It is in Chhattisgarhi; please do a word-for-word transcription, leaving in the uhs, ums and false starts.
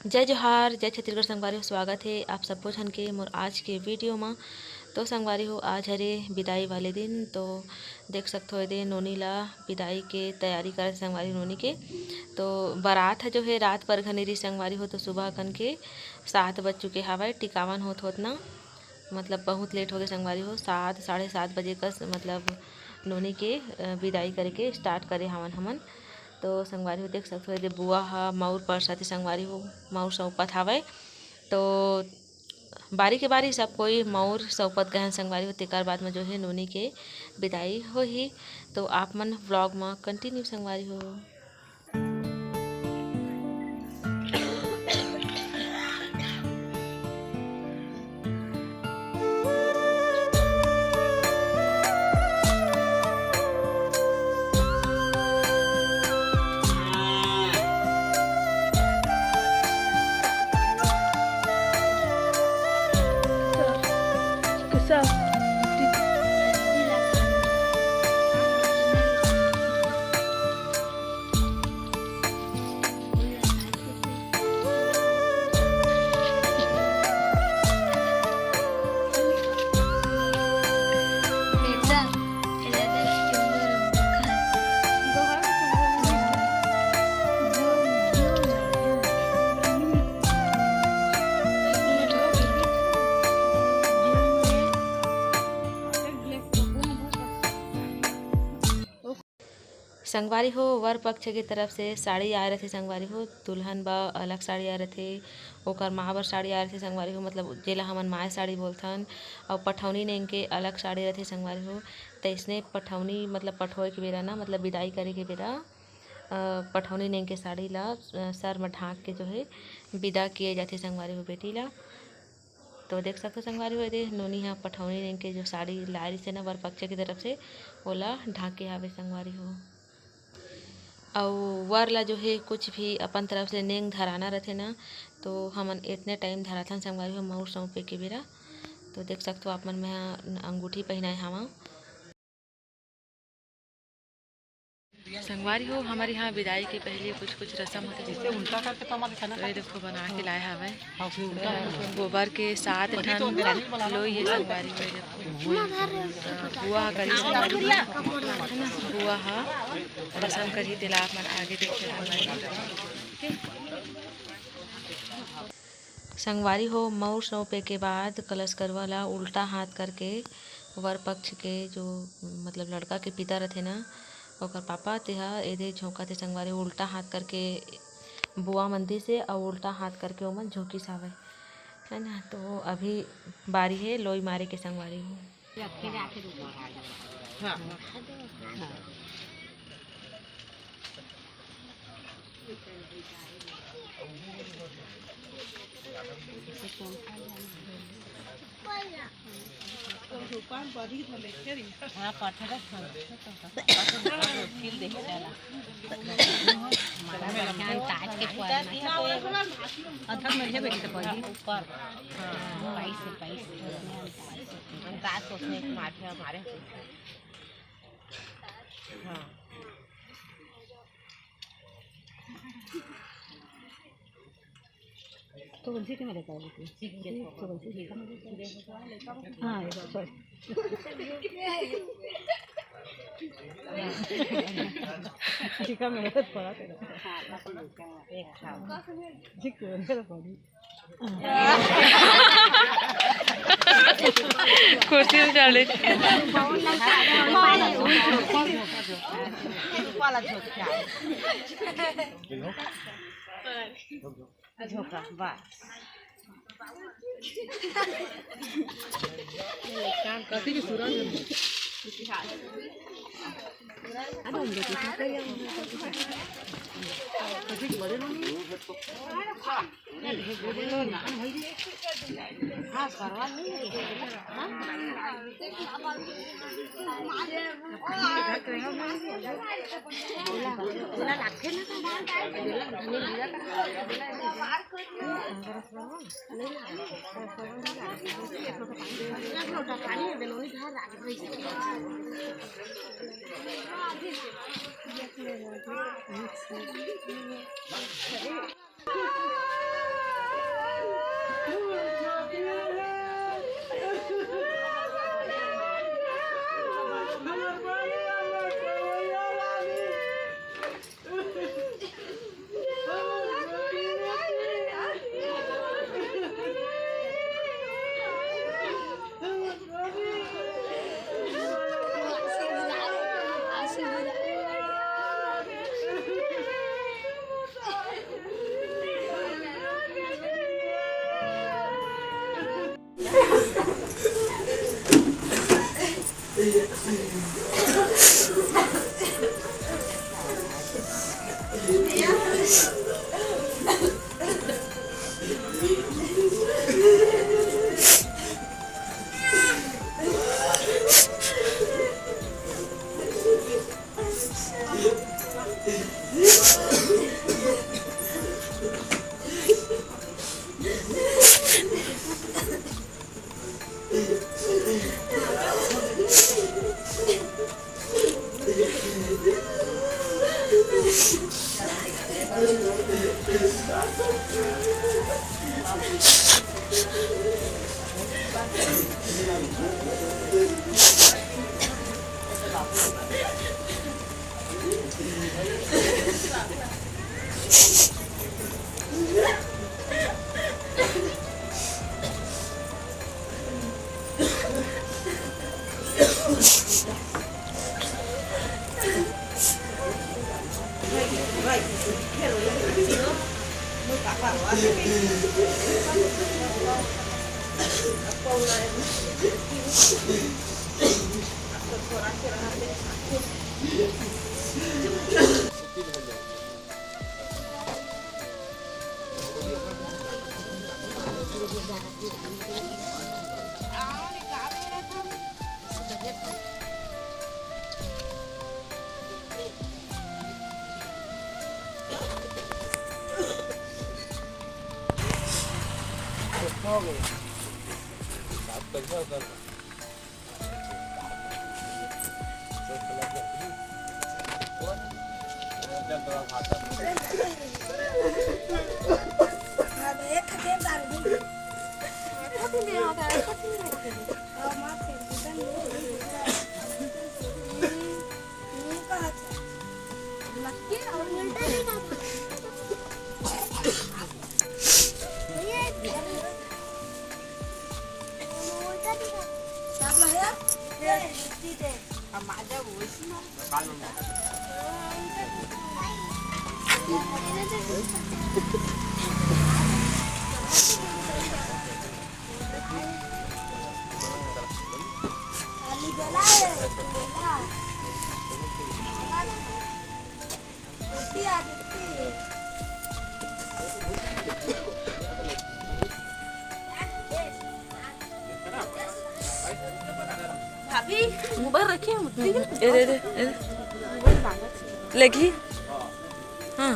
जय जोहार, जय छत्तीसगढ़ संगवारी हो, स्वागत हे आप सब्बो झन के मोर आज के वीडियो म। तो संगवारी हो, आज हरे बिदाई वाले दिन, तो देख सकथो एदे नोनी ला बिदाई के तैयारी करत हे संगवारी हो नोनी के। तो बारात ह जो हे रात भर घनी रही संगवारी हो, तो सुबह कन के सात बज चुके हवय, टिकावन होत होत ना, मतलब बहुत लेट हो गए संगवारी हो, सात, साढ़े सात बजे कस मतलब नोनी के, अ, बिदाई करे के स्टार्ट करे हवन हमन। तो संगवारी हो देख सकथो, एदे बुआ ह मऊर परसत हे संगवारी हो, मऊर सौंपत हावय। तो बारी के बारी सब कोई मऊर सौंपत गए हन संगवारी हो, तेकर बाद म जो हे नोनी के बिदाई होही। तो आप मन व्लॉग म कंटिन्यू संगवारी हो। संगवारी हो, वर पक्ष के तरफ से साड़ी आए रथे संगवारी हो, दुल्हन बर अलग साड़ी आए रथे, ओकर माँ बर साड़ी आए रथे संगवारी हो, मतलब जेला हमन माय साड़ी बोलथन, अउ पठौनी नेंग के अलग साड़ी रथे संगवारी हो। तइसने पठौनी मतलब पठोए के बेरा ना, मतलब बिदाई करे के बेरा, अ, पठौनी नेंग के साड़ी ला, अ, सर म ढांक के जो हे बिदा किए जाथे संगवारी हो बेटी ला। तो देख सकथो संगवारी हो, एदे नोनी ह पठौनी नेंग के जो साड़ी लाए रहिसे ना वर पक्ष के तरफ से, ओला ढांके हावे संगवारी हो। अउ वर ला जो हे कुछ भी अपन तरफ से नेंग धराना रथे ना, तो हमन एतने टाइम धराथन संगवारी हो, मऊर सौंपे के बेरा। तो देख सकथो आप मन, मैं ह अंगूठी पहिनाए हावं। संगवारी हो, हमर यहाँ बिदाई के पहले कुछ कुछ रसम होथे। जैसे उल्टा करके तो हमारे खाना तो ये देखो, बना के लाए हवे। हाँ, फिर उल्टा करके। गोबर के सात ठन लोई हे संगवारी हो, ये देखो। बुआ ह करी संगवारी हो। बुआ ह रसम करही, तेला आप मन आगे देखिए संगवारी हो। संगवारी हो, मऊर सौंपे के बाद कलश करवा ला उल्टा हाथ करके वर पक्ष के जो, मतलब, लड़का के पिता रथे ना, ओकर पापा, तेहा एदे झोंकत हे संगवारी हो, उल्टा हाथ करके बुआ मन दिस हे अउ उल्टा हाथ करके ओमन झोंकिस हावय, है ना। तो अभी बारी हे लोई मारे के संगवारी हो। हाँ। हाँ, पत्थर है, हाँ। पत्थर देखे जाला। हमारा बच्चा ताज के पुआल में। अथक में भेज तो पड़ी। ऊपर। हाँ, पैसे, पैसे। हम का सोचने के मारे हमारे। हाँ। तो बोलती थी मेरे को, तो बोलती थी, हाँ, ये बात, sorry। ठीक है, मेरे को पड़ा था। जी, क्यों मेरे को पड़ी? कुर्सी में चढ़ ले। वाला झोंका। झोंका, बस। कथी के सुरंग में? भाभी, मोबाइल रखे हैं, ठीक है? ए, दे, दे, ए, दे। मोबाइल मांगा। लगी? हाँ।